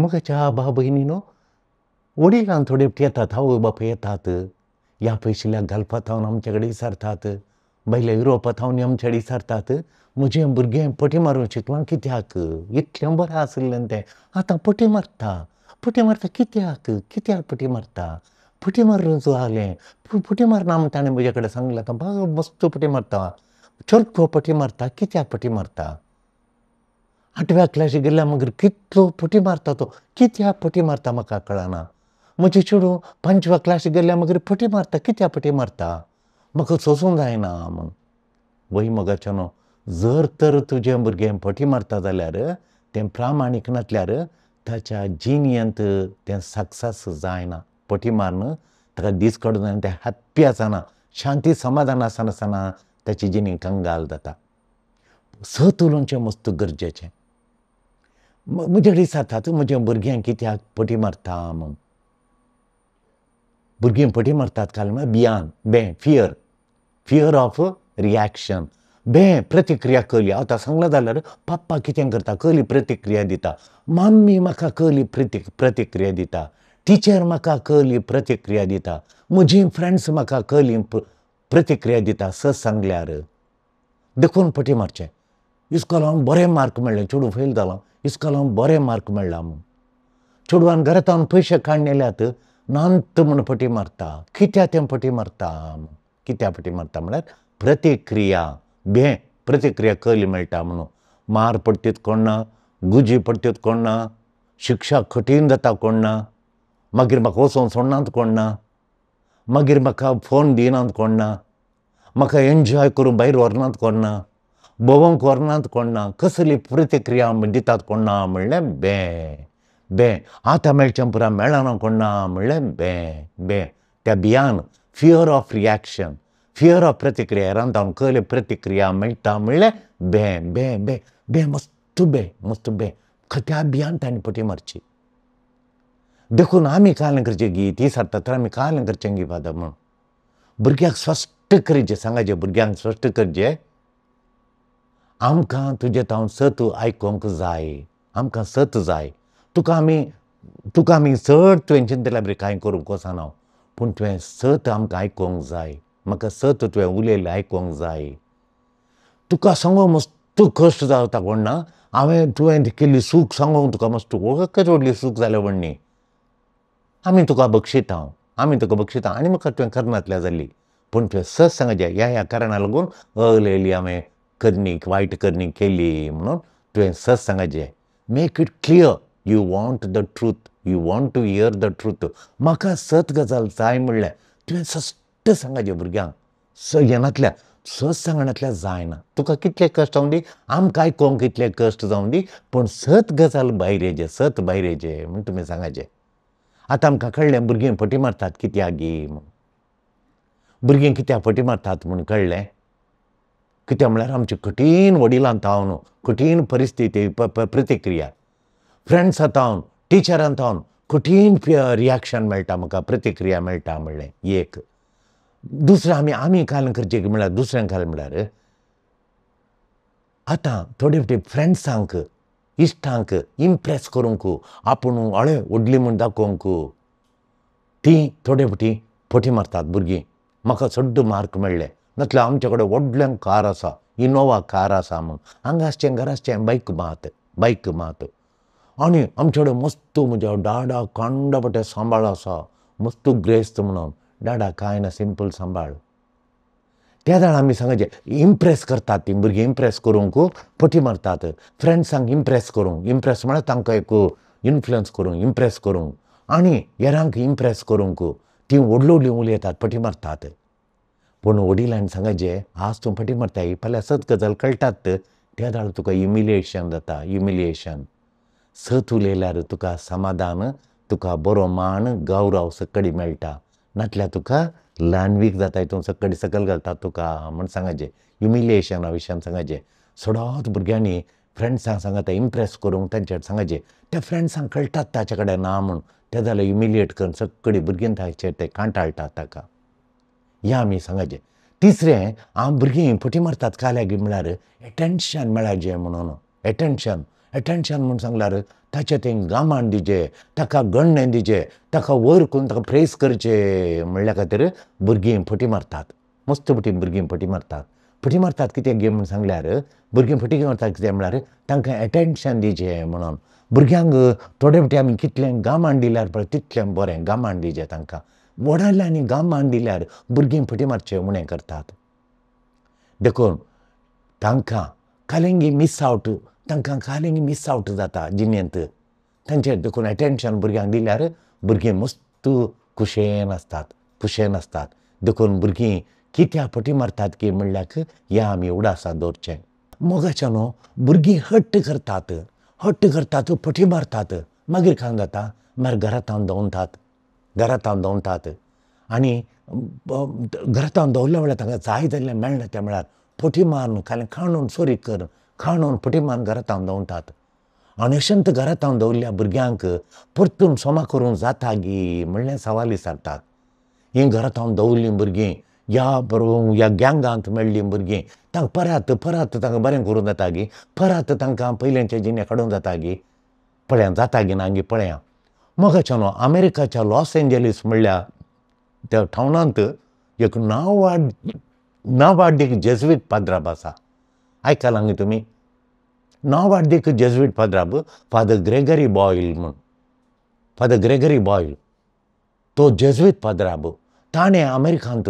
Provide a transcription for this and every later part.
मुखाच्या भाव भयणीनो, वडिलान थोडे येतात, आवय बापूय येतात, ह्या पयशिल्ल्या गल्फांत आमचे कडेन विचारतात, भायल्या युरोपांत आमचे कडेन विचारतात, म्हजें भुरगें पटी मारूंक शिकलां कित्याक, इतलें बरें आशिल्लें तें आतां पटी मारता, पटी मारता कित्याक, कित्याक पटी मारता, पटी मारून जालें, पटी मारना म्हूण ताणें म्हजे कडेन सांगलें, आतां बाब मस्त पटी मारता, चरखो पटी मारता, कित्याक पटी मारता, आठव्या क्लासीक गेल्यार मागीर कितलो पटी मारता तो, कित्याक पटी मारता म्हाका कळना, म्हजें चेडूं पांचव्या क्लासीक गेल्यार मागीर पटी मारता, कित्याक पटी मारता, म्हाका सोंसूंक जायना म्हूण. वय मोगाच्यानो, जर तर तुजें भुरगें पटी मारता जाल्यार तें प्रामाणीक नासल्यार ताच्या जिणेंत तें सक्सेस जायना. पटी मारून ताका दीस काडूंक जायना, तें हॅप्पी आसना, शांती समाधान आसनासतना ताची जिणी कंगाल जाता. सत उलोवचें मस्त गरजेचें. म्हजे कडेन विचारतात म्हजें भुरगें कित्याक पटी मारता म्हूण. भुरगीं पटी मारतात काल म्हळ्यार भियान, बें, फियर, फियर ऑफ रिएक्शन, बें प्रतिक्रिया कली. आतां सांगलां जाल्यार पप्पा कितें करता, कली प्रतिक्रिया दिता, मम्मी म्हाका कली प्रतिक्रिया दिता, टिचर म्हाका कली प्रतिक्रिया दिता, म्हजी फ्रेंड्स म्हाका कली प्रतिक्रिया दिता सत सांगल्यार. देखून पटी मारचें. इस्कोलान बरें मार्क मेळ्ळें, चेडूं फेल जालां, इस्कोलान बरें मार्क मेळ्ळा म्हूण चेडवान घरांत पयशे काडून येयल्यात नांत म्हूण पटी मारता, कित्याक तें पटी मारता, कित्याक पटी मारता म्हळ्यार प्रतिक्रिया, भें प्रतिक्रिया कली मेळटा म्हणून. मार पडटीत कोण ना, गुजी पडटीत कोण ना, शिक्षा कठीण जाता कोण ना, मागीर म्हाका वचोन सोडनात कोण ना, मागीर म्हाका फोन दिनात कोण ना, म्हाका एन्जॉय करूंक भायर व्हरनात कोण ना, भोंवंक व्हरनात कोण ना, कसली प्रतिक्रिया दितात कोण ना म्हणलें बें बें. आतां मेळचें पुरा मेळना कोण ना म्हणलें बें बें. त्या भियान, fear of reaction, fear of प्रतिक्रिया, रांदावन कसली प्रतिक्रिया मेळटा म्हणलें बें बें बें बें, मस्त बें मस्त बें. त्या भियान ताणें पटी मारची. देखून आमी कालें करचें गी ती सारता तर आमी कालें करचें गी फादर म्हूण भुरग्याक स्पश्ट करचें, सांगाचें भुरग्यांक स्पश्ट करचें, आमकां तुजें तावन सत आयकूंक जाय, आमकां सत जाय, तुका आमी चड तुवें चिंतल्यार बरी कांय करूंक वचना, पूण तुवें सत आमकां आयकूंक जाय, म्हाका सत तुवें उलयल्लें आयकूंक जाय. तुका सांगूंक मस्त कश्ट जाता कोण ना, हांवें तुवें केल्ली चूक सांगूंक तुका मस्त एकच व्हडली चूक जाल्या म्हण न्ही, आमी तुका बक्षिता, आमी तुका बक्षिता आनी म्हाका तुवें करनातल्या जाल्ली, पूण तुवें सत सांगचें ह्या ह्या कारणा लागून अलेली हांवें करणी वायट करणी केली म्हणून तुवें सत सांगचें. Make it clear, you want the truth, you want to hear the truth. म्हाका सत गजाल जाय म्हणलें तुवें सश्ट सांगचें भुरग्यांक. येनातल्या सत सांगनातल्या जायना, तुका कितले कश्ट जावं दी, आमकां आयकूंक कितले कश्ट जावं दी, पूण सत गजाल भायर येचे, सत भायर येचे म्हूण तुमी सांगचें. आतां आमकां कळ्ळें भुरगीं फटी मारतात कित्याक गी म्हूण, भुरगीं कित्याक फटी मारतात म्हूण कळ्ळें. कित्याक म्हळ्यार आमची कठीण वडिलां तावन कठीण परिस्थिती प्रतिक्रिया, फ्रेंड्सां तावन टिचरां तावन कठीण रिएक्शन मेळटा म्हाका, प्रतिक्रिया मेळटा म्हणलें एक. दुसरें आमी आमी काल करचें म्हळ्यार दुसऱ्यां काल म्हळ्यार आतां थोडे फावटी फ्रेंड्सांक इश्टांक इम्प्रेस करूंक, आपूण हळे व्हडली म्हूण दाखोवंक तीं थोडे फावटी फटी मारतात भुरगीं. म्हाका चड मार्क मेळ्ळे, नातल्यार आमचे कडेन व्हडलें कार आसा, इनोवा कार आसा म्हूण, हांगा आसचें घरा आसचें बायक मात, बायक मात, आनी आमचे कडेन मस्त म्हज्या डाडा कांडापटे सांबाळ आसा, मस्त ग्रेस्त म्हणून, डाडा कांय ना सिंपल सांबाळ. त्या जाणां आमी सांगाचें इम्प्रेस करतात तीं भुरगीं, इम्प्रेस करूंक फटी मारतात, फ्रेंड्सांक इम्प्रेस करूंक, इम्प्रेस म्हळ्यार तांकां एक इन्फ्लुयन्स करूंक, इम्प्रेस करूंक आनी हेरांक इम्प्रेस करूंक तीं व्हडली व्हडली उलयतात, फटी मारतात. पूण वडिलांनी सांगाचें आज तूं फटी मारताय, फाल्यां सत गजाल कळटात, त्या वेळार तुका ह्युमिलिएशन जाता, ह्युमिलिएशन. सत उलयल्यार तुका समाधान, तुका बरो मान गौरव सकडी मेळटा, नातल्यार तुका ल्हानवीक जाता, हितून सकडी सकयल घालता तुका म्हूण सांगाचें. ह्युमिलिएशना विशयान सांगाचें. सदांच भुरग्यांनी फ्रेंड्सांक सांगता इम्प्रेस करूंक तांचे सांगाचें, त्या फ्रेंड्सांक कळटात ताचे कडेन ना म्हूण, ते जाल्यार ह्युमिलिएट करून सगळी भुरगीं ताचेर ते कांटाळटात ताका. ह्या आमी सांगाचें. तिसरें, आम भुरगीं फटी मारतात काल्यागी म्हळ्यार एटेन्शन मेळाचें म्हणून, एटेन्शन, एटेन्शन म्हूण सांगल्यार ताचें तें गामान दिवचें, ताका गण्णें दिवचें, ताका वयर करून ताका प्रेस करचें म्हणल्या खातीर भुरगीं फटी मारतात. मस्त फटी भुरगीं फटी मारतात. फटी मारतात कितें गे म्हूण सांगल्यार भुरगीं फटी मारतात कितें म्हळ्यार तांकां एटेन्शन दिवचें म्हणून. भुरग्यांक थोडे फावटी आमी कितलें गामान दिल्यार पळय तितलें बरें, गामान दिवचें तांकां. व्हडांनी गामान दिल्यार भुरगीं फटी मारचें उणें करतात. देखून तांकां कालेंगी मिस आवट, तांकां कालेंगी मिस आवट जाता जिणेंत तांचेर. देखून एटेन्शन भुरग्यांक दिल्यार भुरगीं मस्त खुशयेन आसतात, खुशयेन आसतात. देखून भुरगीं कित्याक फटी मारतात की म्हणल्यार हें आमी उडासां दवरचें. मोगाच्या न्हू भुरगीं हट्ट करतात, हट्ट करतात, फटी मारतात. मागीर कांय जाता, मागीर घरांत दवरतात, घरांत दवरतात आनी घरांत दवरल्या वेळार तांकां जाय जाल्लें मेळना. त्या वेळार फटी मारून खालें खाणून सोरी कर खाणून फटी मारून घरांत दवरतात. आनी अशेंच घरांत दवरल्या भुरग्यांक परतून सोमा करूंक जाता गी म्हणलें सवाल विचारतात. हीं घरांत दवरलीं भुरगीं ह्या ह्या गँगांत मेळ्ळीं भुरगीं तांकां परत परत तांकां बरें करूंक जाता गी, परत तांकां पयलेंचे जिणे काडूंक जाता गी, पळया जाता गी ना गी पळया. मोगाच्या न्हू अमेरिकाच्या लॉस एंजलीस म्हणल्या त्या टावनांत एक नावाडीक जेज्वीट पाद्राब आसा. आयकलां गी तुमी? नावाडीक जेज्वीट पाद्राब फादर ग्रेगरी बॉयल म्हूण. फादर ग्रेगरी बॉयल तो जेज्वीट पाद्राब. ताणें अमेरिकांत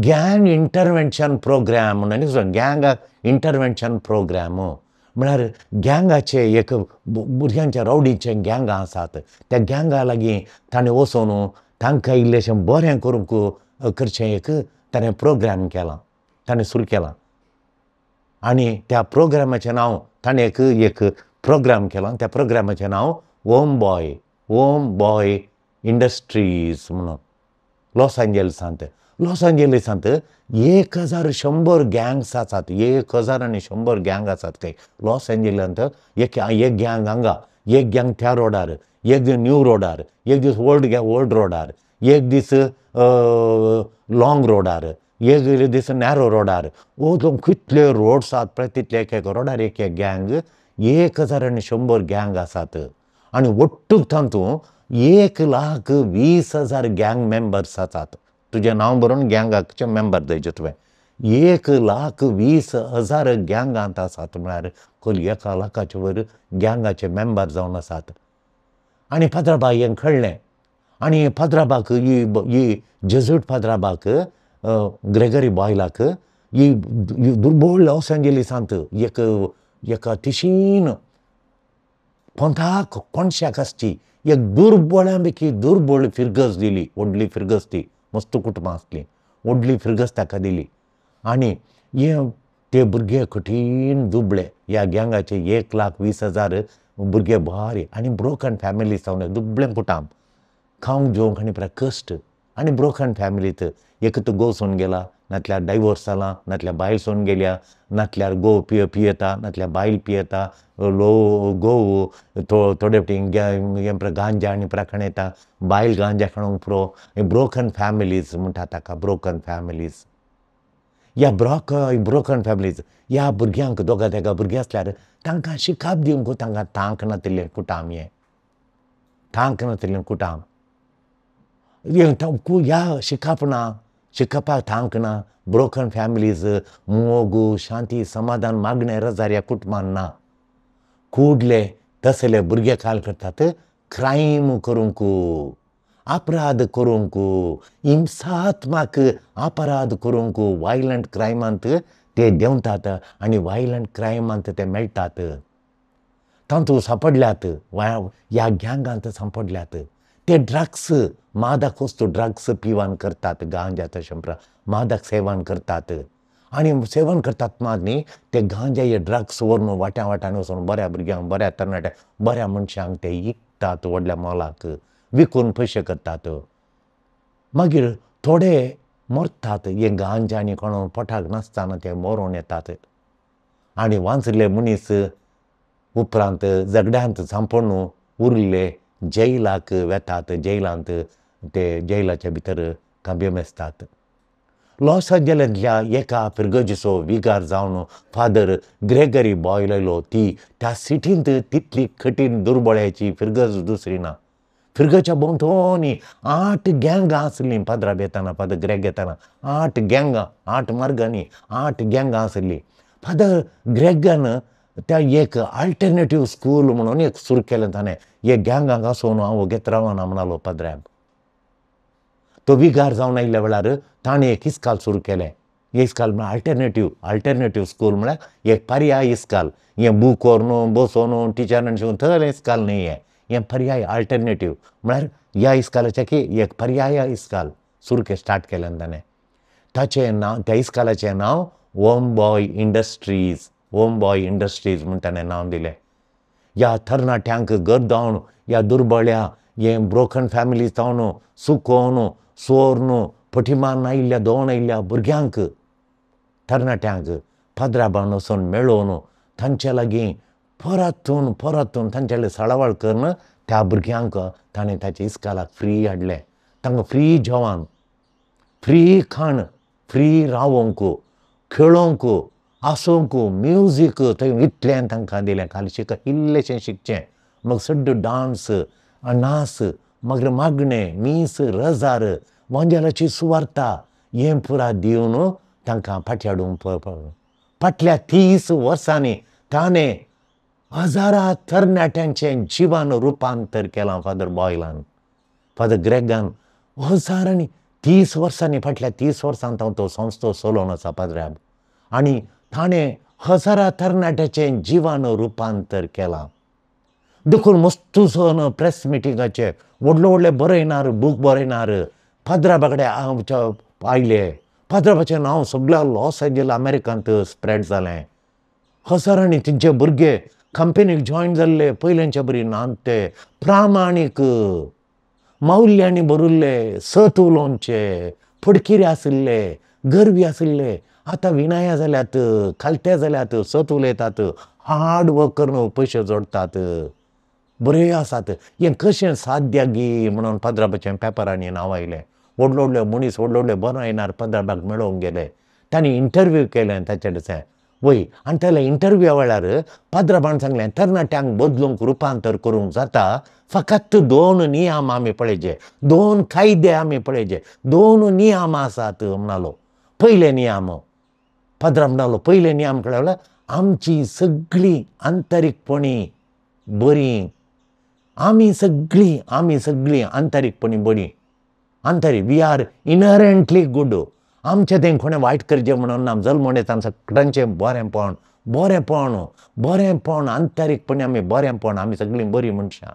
गँग इंटरवेन्शन प्रोग्राम म्हणून, गँग इंटरवेन्शन प्रोग्राम म्हळ्यार गँगाचे एक भुरग्यांच्या रावडीचे गँगां आसात, त्या गँगा लागीं ताणें वचून तांकां इल्लेशें बरें करूंक करचें एक ताणें प्रोग्राम केलां, ताणें सुरू केलां. आनी त्या प्रोग्रामाचें नांव ताणें एक एक प्रोग्राम केलां, त्या प्रोग्रामाचें नांव Homeboy, Homeboy Industries म्हणून. लॉस एंजल्सांत, लॉस एंजलिसांत 1100 गँग्स आसात, 1100 गँग आसात थंय लॉस एंजलिसांत. एक एक गँग हांगा, एक गँग त्या रोडार, एक दीस न्यू रोडार, एक दीस ओल्ड ओल्ड रोडार, एक दीस लॉंग रोडार, एक दीस नॅरो रोडार. ओ कितले रोड्स आसात पळय तितले एक एक रोडार एक एक गँग, 1100 गँग आसात. आनी ಒಟ್ಟು तातूंत 1,20,000 गँग मेंबर्स आसात. तुजें नांव बरोवन गँगाचे मेंबर जायचे तुवें. 1,20,000 गँगांत आसात म्हळ्यार खोल 1 लाखाचे वयर गँगाचे मेंबर जावन आसात. आनी पाद्राबाक हें कळ्ळें आनी पाद्राबाक ही जेज्वीट पाद्राबाक ग्रेगरी बॉयलाक ही दुर्बळ लॉस एंजलिसांत एक एका तिशीन पंथाक कोणशाक आसची एक दुर्बळ्या पैकी दुर्बळ फिरगज दिली. व्हडली फिरगज ती, मस्त कुटुंबां आसलीं, व्हडली फिरगज ताका दिली. आनी हे ते भुरगे कठीण दुबळे, ह्या गँगाचे 1,20,000 भुरगे बरे आनी ब्रोकन फॅमिली जावन दुबळें कुटांब, खावंक जेवंक आनी पुराय कश्ट आनी ब्रोकन फॅमिलीत एक तर घोव सोडून गेला, नातल्यार डायवोर्स जाला, नातल्यार बायल सोडून गेल्या, नातल्यार घोव पियेता, नातल्यार बायल पियेता, लो घोव थोडे फावटी गांजा आनी प्रकाण येता, बायल गांजा खाणूंक पुरो. ब्रोकन फॅमिलीज म्हणटा ताका, ब्रोकन फॅमिलीज. ह्या ब्रोकन फॅमिलीज ह्या भुरग्यांक दोगा तेगा भुरगीं आसल्यार तांकां शिकाप दिवंक तांकां तांक नातिल्लें कुटाम, हें तांक नातिल्लें कुटाम. ह्या शिकाप ना, शिकपाक तांक ना, ब्रोकन फॅमिलीज मोग शांती समाधान मागणें रजार ह्या कुटुंबान ना. कुडले तसले भुरगे काल करतात क्रायम करूंक, अपराध करूंक, हिंसात्मक अपराध करूंक, वायलंट क्रायमांत ते देंवतात आनी वायलंट क्रायमांत ते मेळटात. तातूंत सांपडल्यात, ह्या गँगांत सांपडल्यात. ते ड्रग्स, मादक वस्तू ड्रग्स पिवन करतात, गांजा तशें मादक सेवन करतात. आनी सेवन करतात मात न्ही ते गांजा हे ड्रग्स व्हरून वाट्या वाट्यान वचून बऱ्या भुरग्यांक, बऱ्या तरणाट्यांक, बऱ्या मनशांक ते विकतात व्हडल्या मोलाक, विकून पयशे करतात. मागीर थोडे मरतात हे गांजा आनी कोण पोटाक नासतना ते मरोन येतात. आनी वांचले मनीस उपरांत झगड्यांत सांपडून उरले जैलाक वेतात, जैलांत ते जैलाच्या भितर कांबयो मेजतात. लॉस एंजल्सांतल्या एका फिरगजीचो विगार जावन फादर ग्रेगरी बॉयल आयलो. ती त्या सिटींत तितली कठीण दुर्बळ्याची फिरगज दुसरी ना. फिरगच्या भोंवतणी 8 गँगां आसलीं. पाद्राब येताना, फादर ग्रेग येताना 8 गँगां, 8 मार्गांनी 8 गँगां आसलीं. फादर ग्रेगान त्या एक अल्टरनेटीव स्कूल म्हणून एक सुरू केलें ताणें. हे गँगांक आसून हांव घेत रावना म्हणालो पाद्राब. तो विगार जावन आयिल्ल्या वेळार ताणें एक इस्काल सुरू केलें. इस्काल म्हळ्यार अल्टरनेटीव, अल्टरनेटीव स्कूल म्हळ्यार एक पर्याय इस्काल. हें बूक व्हरून बसोवन टिचरान शिकोवन थंय इस्काल न्हय हें, हें पर्याय अल्टरनेटीव म्हळ्यार ह्या इस्कालाचें की एक पर्याय इस्काल सुरू स्टार्ट केलें ताणें. ताचें नांव, त्या इस्कालाचें नांव Home Boy Industries, Home Boy Industries म्हूण ताणें नांव दिलें. ह्या तरणाट्यांक गर्दावन, ह्या दुर्बळ्या हे ब्रोकन फॅमिली जावन सुकोवन सोर्न फटी मारून आयिल्ल्या दोन आयिल्ल्या भुरग्यांक, तरणाट्यांक पाद्राबान वचून मेळोवन तांचे लागीं परतून परतून तांचे लागीं सळावळ करून त्या भुरग्यांक ताणें ताच्या इस्कालाक फ्री हाडलें. तांकां फ्री जेवण, फ्री खाण, फ्री रावोंक, खेळोंक, आसूंक, म्युजीक थंय इतलें तांकां दिलें. खाली शिक इल्लेशें शिकचें, मागीर सड्ड डांस, नाच, मागीर मागणें, मीस, रजार, वांजेलाची सुवार्ता हें पुरा दिवन तांकां फाटी हाडूंक. फाटल्या 30 वर्सांनी ताणें हजारा तरणाट्यांचें जिवन रुपांतर केलां. फादर बॉयलान, फादर ग्रेगान हजारांनी 30 वर्सांनी, फाटल्या 30 वर्सांत हांव तो संस्थो चलोवन आसा पाद्राब, आनी ताणें हजारा तरणाट्याचें जिवन रुपांतर केलां. देखून मस्तूसो प्रेस मिटिंगाचे व्हडले व्हडले बरयणार, बूक बरयणार पाद्राबा कडेन आयले. पाद्राबाचें नांव सगळ्या लॉस एंजल्स अमेरिकांत स्प्रेड जालें. हजारांनी तेंचे भुरगे कंपनीक जॉयन जाल्ले, पयल्यांचे बरी नाते, प्रामाणीक, माउल्यांनी भरिल्ले, सत उलोवचे, फडकिरे आशिल्ले, गर्वी आशिल्ले, आतां विनया जाल्यात, खालते जाल्यात, सत उलयतात, हार्ड वर्क करून पयशे जोडटात, बरे आसात. हें कशें साध्य गी म्हणून पाद्राबाचें पेपरांनी नांव आयलें. व्हडले व्हडले मनीस, व्हडले व्हडले बरयणार पाद्राबाक मेळोवंक गेले. तांणी इंटरव्यू केलें ताचे कडच्यान वय, आनी ताल्या इंटरव्यूआ वेळार पाद्राबान सांगलें, तरणाट्यांक बदलूंक, रुपांतर करूंक जाता, फकत 2 नियम आमी पळयचे, 2 कायदे आमी पळयचे, 2 नियम आसात म्हणालो. पयले नियम पाद्रा म्हणालो, पयले नियम कळ्ळ्यार आमची सगळीं आंतरीकपणी बरीं, आमी सगळीं, आमी सगळीं आंतरीकपणी बरीं, आंतरीक, we are इनहरंटली गूड. आमचें तें कोणें वायट करचें म्हणून ना, जल्मून येतना सगळ्यांचें बरेंपण, बरेंपण, बरेंपण, आंतरीकपणी आमी बरेंपण, आमी सगळीं बरीं मनशां.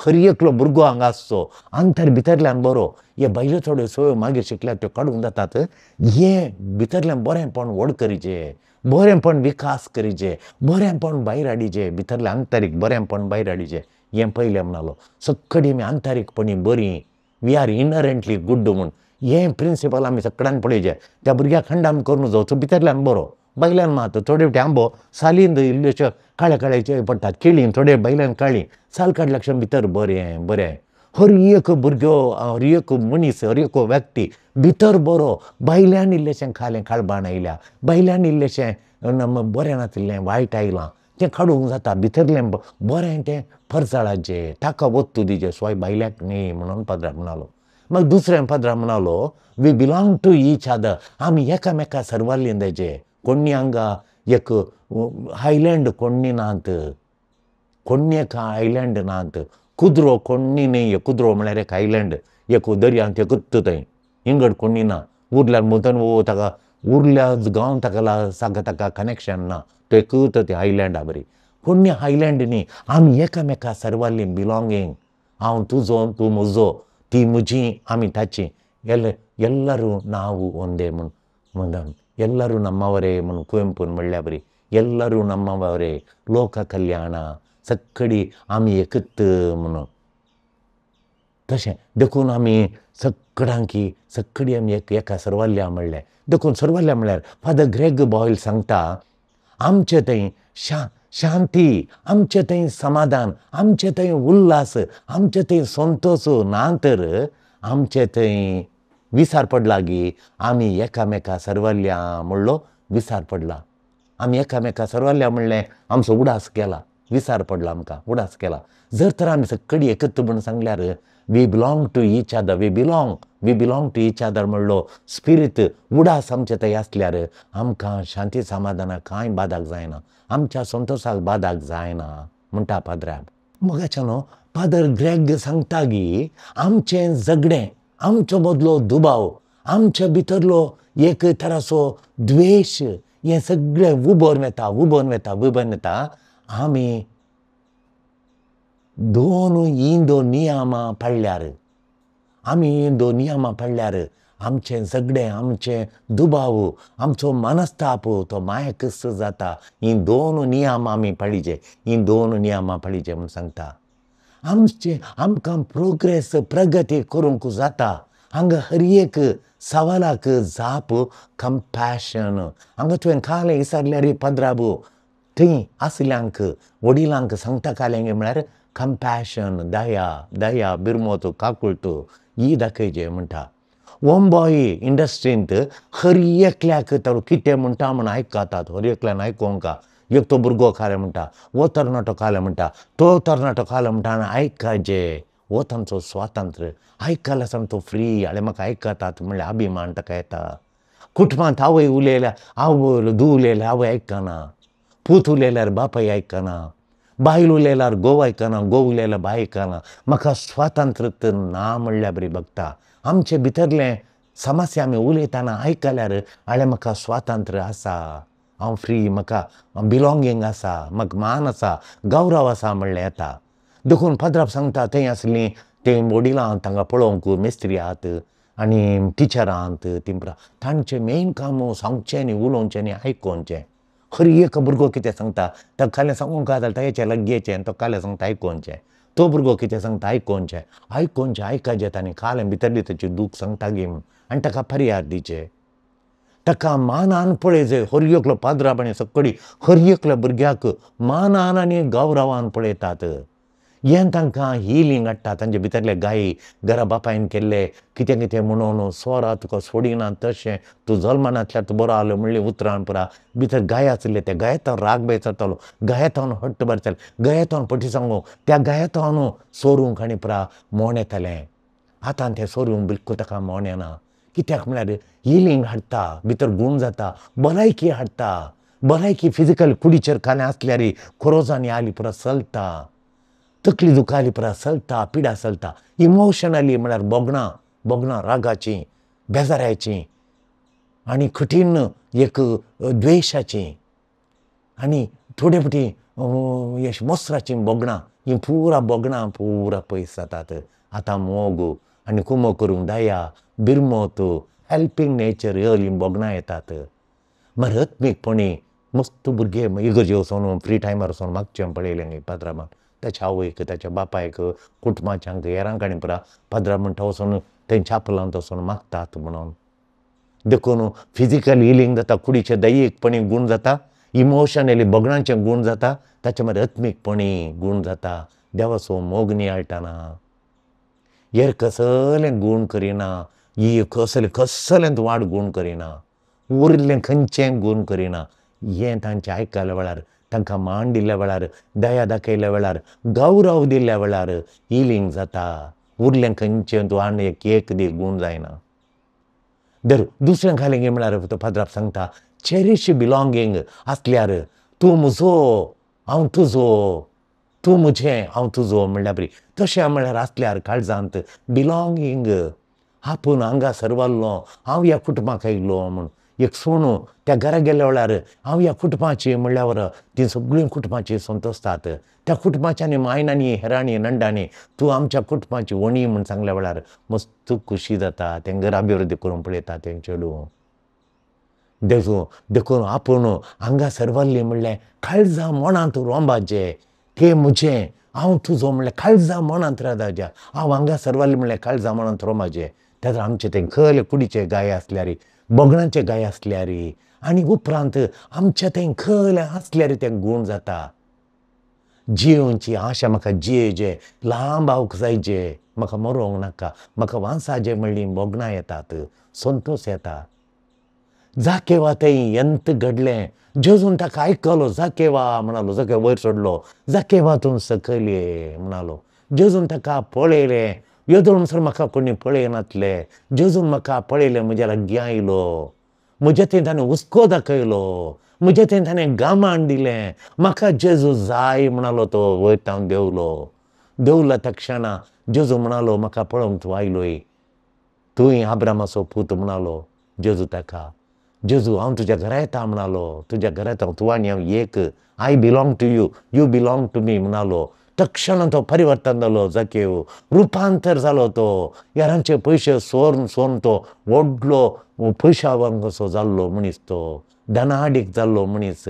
हर एकलो भुरगो हांगा आसचो आंतर भितरल्यान बरो. हे भायल्यो थोड्यो सवयो मागीर शिकल्यार त्यो काडूंक जातात. हें भितरल्यान बरेंपण व्हड करीचें, बरेंपण विकास करीचें, बरेंपण भायर हाडीचें, भितरलें आंतरीक बरेंपण भायर हाडीचें. हें पयलें म्हणालो. सगळीं आमी आंतरीकपणी बरीं, we are इनहरंटली गूड म्हूण हें प्रिंसिपल आमी सगळ्यान पळयचें. त्या भुरग्याक खंडाम करून जावचो, भितरल्यान बरो, भायल्यान मात थोडे फावटी आंबो सालीन इल्ल्योश्यो काळे काळेचे पडटात, केळीं थोडे भायल्यान काळीं, साल काडल्या क्षण भितर बरें बरें. हर एक भुरगो, हर एक मनीस, हर एक व्यक्ती भितर बरो, भायल्यान इल्लेशें खालें काळबाण आयल्या, भायल्यान इल्लेशें बरें नाशिल्लें वायट आयलां, तें काडूंक जाता. भितरलें बरें तें परजळाचें, ताका वत्तू दिचें, स्वाय भायल्याक न्ही म्हणून पाद्रा म्हणालो. मागीर दुसऱ्यान पाद्रा म्हणालो, we belong to each other, आमी एकामेका सर्वाल्ली. कोण्णी हांगा एक आयलँड कोण्णी नात, कोण्णी एक आयलँड नात, कुद्रो कोण्णी न्ही. कुद्रो म्हळ्यार एक आयलँड, एक दर्यांत एकूच थंय, इंगड कोण्णी ना. उरल्यार मुतन वो ताका उरल्या गांव ताका सारको ताका कनेक्शन ना, तो एकूच ते आयलँडा बरी. कोण्णी आयलँड न्ही, आमी एकामेका सर्वाल्ली बिलोंगींग. हांव तुजो, तूं म्हजो, ती म्हजी, आमी ताची, ಎಲ್ಲರೂ ನಾವು ಒಂದೇ म्हूण, ಎಲ್ಲರೂ ನಮ್ಮವರೇ म्हूण कुवेंपून म्हणल्या बरी, ಎಲ್ಲರೂ ನಮ್ಮವರೇ, लोक कल्याण, सगळी आमी एकूच म्हणून. तशें देखून आमी सगळ्यांकी सगळीं आमी एक एका सर्वाल्या म्हणलें. देखून सर्वाल्या म्हणल्यार फादर ग्रेग बॉयल सांगता, आमचे थंय शांती, आमचे थंय समाधान, आमचे थंय उल्हास, आमचे थंय संतोष ना तर आमचे थंय विसार पडला गी आमी एकामेका सर्वल्या म्हणलो विसार पडला. आमी एकामेका सर्वल्या म्हणलें आमचो उडास केला, विसार पडला आमकां, उडास केला. जर तर आमी सगळी एकत्र म्हणून सांगल्यार we belong to each other, we belong to each other म्हणलो स्पिरीत उडास आमचे थंय आसल्यार आमकां शांती समाधानाक कांय बादाक जायना, आमच्या संतोशाक बादाक जायना म्हणटा पाद्राब. मोगाच्या न्हू फादर ग्रेग सांगता गी आमचें झगडें, आमचो मदलो दुबाव, आमच्या भितरलो एक तराचो द्वेश, हें सगळें उबोन वेता, उबोन वेता, उबोन वेता. आमी दोन हीं दोन नियमां पाळल्यार, आमी हीं दोन नियमां पाळल्यार आमचें झगडें, आमचें दुबाव, आमचो मनस्ताप तो मायकस जाता. हीं दोन नियमां आमी पाळीचे, हीं दोन नियमां पाळीचे म्हूण सांगता. आमचें आमकां प्रोग्रेस प्रगती करूंक जाता. हांगा हर एक सवालाक जाप कंपॅशन. हांगा तुवें कालें विचारल्यार पाद्राबू थंय आसल्यांक वडिलांक सांगता कालें म्हळ्यार कंपॅशन, दया, दया, बिरमोत, काकुळट ही दाखयचे म्हणटा. ओमबॉय इंडस्ट्रींत हर एकल्याक तो कितें म्हणटा म्हूण आयकतात, हर एकल्यान आयकोंका. एक तो भुरगो कालें म्हणटा, हो तरणाटो कालें म्हणटा, तो तरणाटो कालें म्हणटा आनी आयकाजे. हो तांचो स्वातंत्र्य. आयकल्यार आसतना तो फ्री, आनी म्हाका आयकतात म्हणल्यार अभिमान ताका येता. कुटुंबांत आवय उलयल्यार, आवय धूव उलयल्यार आवय आयकना, पूत उलयल्यार बापाय आयकना, बायल उलयल्यार घोव आयकना, घोव उलयल्यार बाय आयकना. म्हाका स्वातंत्र्य ना म्हणल्यार बरी बगता. आमचे भितरलें समस्या आमी उलयतना आयकल्यार आळे म्हाका स्वातंत्र्य आसा, हांव फ्री, म्हाका बिलोंगींग आसा, म्हाका मान आसा, गौरव आसा म्हणलें येता. देखून पाद्राब सांगता थंय आसलीं ते वडिलां तांकां पळोवंक मेस्त्री आहात आनी टिचरां आहात, तीं तांचें मेन काम सांगचें आनी उलोवचें आनी आयकोवचें. हर एक भुरगो कितें सांगता ताका कालें सांगूंक जाल्यार ताच्या लागीं येचें आनी तो कालें सांगता आयकोवचें, तो भुरगो कितें सांगता आयकोवचें, आयकोवचें, आयकाचें ताणें कालें भितरली ताची दूख सांगता गी म्हूण आनी ताका पर्याय दिवचे, ताका मानान पळयचें. हर एकलो पाद्राब आनी सगळी हर एकल्या भुरग्याक मानान आनी गौरवान पळयतात. हें तांकां हिलींग हाडटा. तांचे भितरले गायी घरा बापायन केल्ले कितें कितें म्हणून सोरा तुका सोडिना तशें तूं जल्मनातल्यार तूं बरो आलो म्हणली उतरान पुरा भितर गाय आसले त्या गायेतावन राग बेचतालो, गायेतावन हट्ट भरताले, गायेतावन पटी सांगू त्या गायेतावन सोरूंक आनी पुरा मोण येतालें. आतां तें सोरूंक बिलकूल ताका मोण येना. कित्याक म्हळ्यार हिलींग हाडटा, भितर गूण जाता, भलायकी हाडटा. भलायकी फिजिकल कुडीचेर कालें आसल्यार खोरोजांनी आली पुरा चलता, तकली दुखाली पुरा चलता, पिडा चलता. इमोशनली म्हळ्यार भोगणां, भोगणां रागाचीं, बेजारायचीं आनी कठीण एक द्वेशाचीं आनी थोडे फावटी मोसराचीं भोगणां, हीं पुरा भोगणां पुरा पयस जातात. आतां मोग आनी कुमो करूंक दया, बिरमोत, हेल्पींग नेचर हीं भोगणां येतात. मागीर आत्मीकपणी मस्त भुरगे इगर्जे वचोन फ्री टायमार वचोन मागचें पळयलें पाद्राबान ताच्या आवयक, ताच्या बापायक, कुटुंबाच्यांक, हेरांक आनी पुरा पाद्राब म्हणटा वचोन थंय चापलांत वचोन मागतात म्हणून. देखून फिजिकल हिलींग जाता, कुडीचें दैहीकपणी गूण जाता, इमोशनली भोगणांचें गूण जाता, ताच्या मागीर आत्मीकपणी गूण जाता. देवाचो मोग नियाळटाना हेर कसलें गूण करिना, ही कसलें कसलें वाड गूण करिना, उरिल्लें खंयचें गूण करिना. हें तांचें आयकल्या वेळार, तांकां मान दिल्ल्या वेळार, दया दाखयल्या वेळार, गौरव दिल्ल्या वेळार हिलींग जाता. उरलें खंयचें तूं आनी एक एक दी गूण जायना. दर दुसरें खालें म्हळ्यार तो पाद्राब सांगता चेरीश बिलोंगींग आसल्यार तूं म्हजो हांव तुजो, तूं म्हजें हांव तुजो म्हणल्यार बरी. तशें म्हळ्यार आसल्यार काळजांत बिलोंगींग, आपूण हांगा सर्वाल्लो, हांव ह्या कुटुंबाक आयलो म्हूण. एक सुणू त्या घरा गेल्या वेळार हांव ह्या कुटुंबाची म्हणल्यार तीं सगळीं कुटुंबाची संतोशतात. त्या कुटुंबाच्यानी मायनांनी, हेरांनी, नंडांनी तूं आमच्या कुटुंबाची वणी म्हूण सांगल्या वेळार मस्त खुशी जाता. तें घर अभिवृद्धी करूंक पळयता तें चेडूं. देखून आपूण हांगा सर्वल्ली म्हणलें काळजा मनांत रोंबाचें, तें म्हजें हांव तुजो म्हणलें काळजा मनांत रावपाचें, हांव हांगा सर्वल्ली म्हणलें काळजा मनांत रोंबाचें. तेन्ना आमचे तें खले कुडीचे गाय आसल्यार, भोगणांचे गाय आसल्यार आनी उपरांत आमच्या तें खले आसल्यार तें गूण जाता. जियोवची आशा म्हाका जियेचे, लांब आवक जायचे. म्हाका मरोंक नाका, म्हाका वांसाजे म्हणली भोगणां येतात, संतोश येता. जाकेवा थंय यंत घडलें, जेजून ताका आयकलो, जाकेवा म्हणालो, जाकेवा वयर सोडलो, जाकेवा तूं सकयल ये म्हणालो. जेजून ताका पळयलें, येदोळ म्हणसर म्हाका कोणी पळयनातले, जेजून म्हाका पळयलें, म्हज्या लागीं आयलो, म्हज्या थंय ताणें हुस्को दाखयलो, म्हज्या थंय ताणें गामान दिलें, म्हाका जेजू जाय म्हणालो. तो वयर तावन देंवलो, देंवलो तक्षणा जेजू म्हणालो, म्हाका पळोवंक तूं आयलोय, तूंय आब्रामाचो पूत म्हणालो जेजू ताका. जेजू हांव तुज्या घरा येता म्हणालो, तुज्या घरा येता, तूं आनी हांव एक, I belong to you, you belong to me म्हणालो. तक्षणा तो परिवर्तन जालो, जाकेव रुपांतर जालो. तो यारांचे पयशे सोर्न सोर्न तो व्हडलो पयशा कसो जाल्लो मनीस, तो धनाडीक जाल्लो मनीस.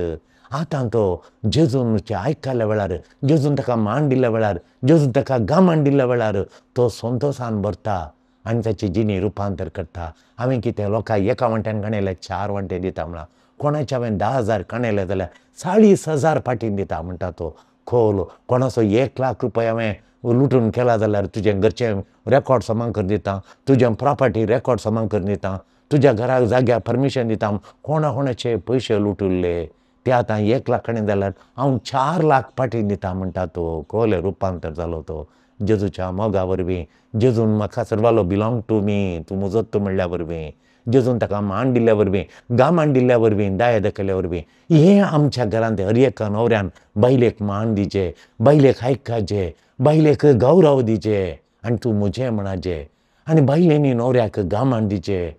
आतां तो जेजून आयकल्या वेळार, जेजून ताका मान दिल्ल्या वेळार, जेजून ताका गामान दिल्ल्या वेळार तो संतोशान भरता आनी ताची जिणी रुपांतर करता. हांवें कितें लोकांक एका वांट्यान काणयले 4 वांटे दिता म्हणा, कोणाचे हांवें 10,000 काणयले जाल्यार 40,000 फाटीन दिता म्हणटा तो खोल. कोणाचो 1 लाख रुपया हांवें लुटून केला जाल्यार तुजें घरचें रेकॉर्ड समान करून दिता, तुजें प्रॉपर्टी रेकॉर्ड समान करून दिता, तुज्या घराक जाग्यार परमिशन दिता. कोणा कोणाचे पयशे लुटुल्ले ते आतां 1 लाख कडेन जाल्यार हांव 4 लाख फाटीन दिता म्हणटा तो. खोल रुपांतर जालो तो जेजूच्या मोगा वरवीं. जेजून म्हाका सर्वालो बिलोंग टू मी, तूं म्हजोच तूं म्हणल्या वरवीं, जेजून ताका मान दिल्ल्या वरवीं, गामान दिल्ल्या वरवीं, दया दाखयल्या वरवीं. हें आमच्या घरांत हर एका न्हवऱ्यान बायलेक मान दिचें, बायलेक आयकाचें, बायलेक गौरव दिचें आनी तूं म्हजें म्हणाचें. आनी बायलेनी न्हवऱ्याक गामान दिचें,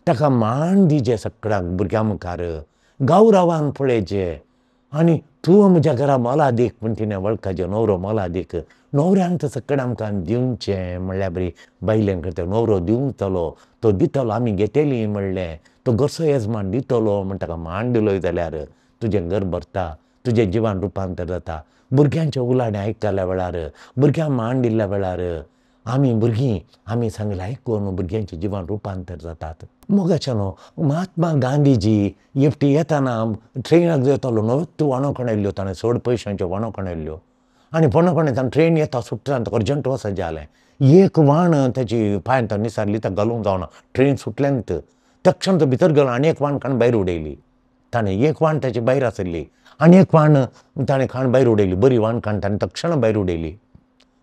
ताका मान दिचें, सगळ्यांक भुरग्यां मुखार गौरवान पळयचें. आनी तूं म्हज्या घरा मोलादीक म्हण तिणें वळखाचें, न्हवरो मोलादीक. न्हवऱ्यांक तर सगळें आमकां दिवचें म्हणल्यार बरी बायलेन करता, न्हवरो दिवतलो, तो दितलो, आमी घेतली म्हणलें, तो घरचो येजमान दितलो म्हण ताका मान दिलोय जाल्यार तुजें घर भरता, तुजें जिवन रुपांतर जाता. भुरग्यांचें उलाणें आयकल्या वेळार, भुरग्यांक मान दिल्ल्या वेळार आमी भुरगीं आमी सांगलें आयकून भुरग्यांचें जिवन रुपांतर जातात. मोगाच्या न्हू महात्मा गांधीजी एकटी येताना ट्रेनाक येतालो, नव्योच वाणो कणयल्ल्यो ताणें, चड पयशांच्यो वाणो कणयल्ल्यो. आनी फोंडा ताणें ट्रेन येता सुट्टा अर्जंट वचपाचें जालें, एक वाण ताची पांयान ताणें निसारली, ताका घालूंक जावना, ट्रेन सुटलेंत. तक्षण तो भितर गेलो आनी एक वाण काण भायर उडयली ताणें, एक वाण ताची भायर आसली आनी एक वाण ताणें खाण भायर उडयली, बरी वाण काण ताणें तक्षण भायर उडयली.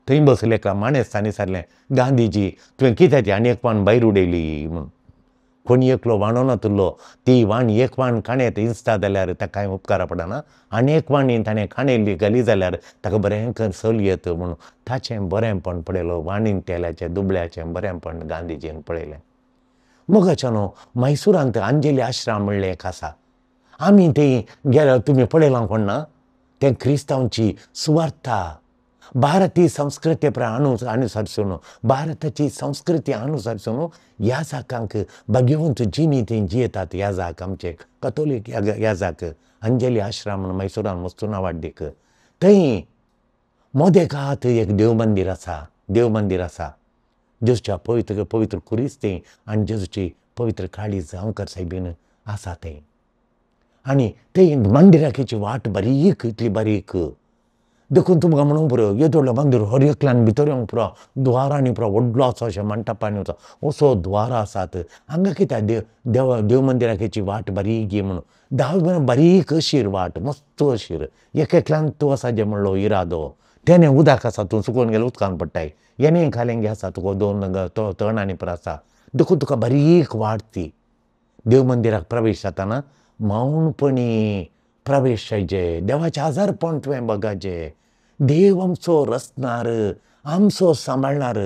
थंय बसले एका माणेस्तांनी विचारलें, गांधीजी तुवें कित्याक ती आनी एक वाण भायर उडयली म्हूण. कोणी एकलो वाणो नातुल्लो, ती वाण एक वाण काणयत इंचता जाल्यार ताका कांय उपकारा पडना, आनी एक वाणी ताणें काणयल्ली घाली जाल्यार ताका बरें कर सल येत म्हणून ताचें बरेंपण पळयलो, वाणीन तेलाचें दुबळ्याचें बरेंपण गांधीजीन पळयलें. मोगाच्या न्हू मैसुरांत अंजली आश्रम म्हणलें एक आसा, आमी थंय गेल्या, तुमी पळयलां कोण ना, तें क्रिस्तांवची सुवार्था भारतीय संस्कृती अनुसरसून, भारताची संस्कृती अनुसरसून ह्या जाकांक भाग्यवंत जिणी थंय जियेतात. ह्या जाक आमचे कथोलीक ह्या जाक अंजली आश्रम म्हणून मैसुरान मस्तू नांवाडदीक. थंय मोदेकात एक देव मंदीर आसा, देव मंदीर आसा, जेजूच्या पवित्र पवित्र खुरीस थंय आनी जेजूची पवित्र काळीज गांवकर सायबीन आसा थंय. आनी थंय मंदिराची वाट बारीक, इतली बारीक देखून तुमकां म्हणूंक पुरो, येदो व्हडलो मंदीर हर एकल्यान भितर येवंक पुरो, द्वारांनी पुरो व्हडलो आसा अशें मंटपांनी वचो असो द्वारां आसात. हांगा कित्याक देव देव मंदिराची वाट बारीक म्हणून धावे बारीक अशीर वाट, मस्त अशीर, एक एकल्यान तूं आसा जे म्हणलो इरादो तेणें उदक आसा, तूं चुकोवन गेल्यार उदकान पडटाय, येणे खालेंगे आसा तुका 2 तणांनी पुरो आसा, देखून तुका बारीक वाट ती. देव मंदिराक प्रवेश जाताना मौनपणी प्रवेश जायचे, देवाचें आजारपण तुवें बगाचें, देव आमचो रचणार, आमचो सांबाळणार,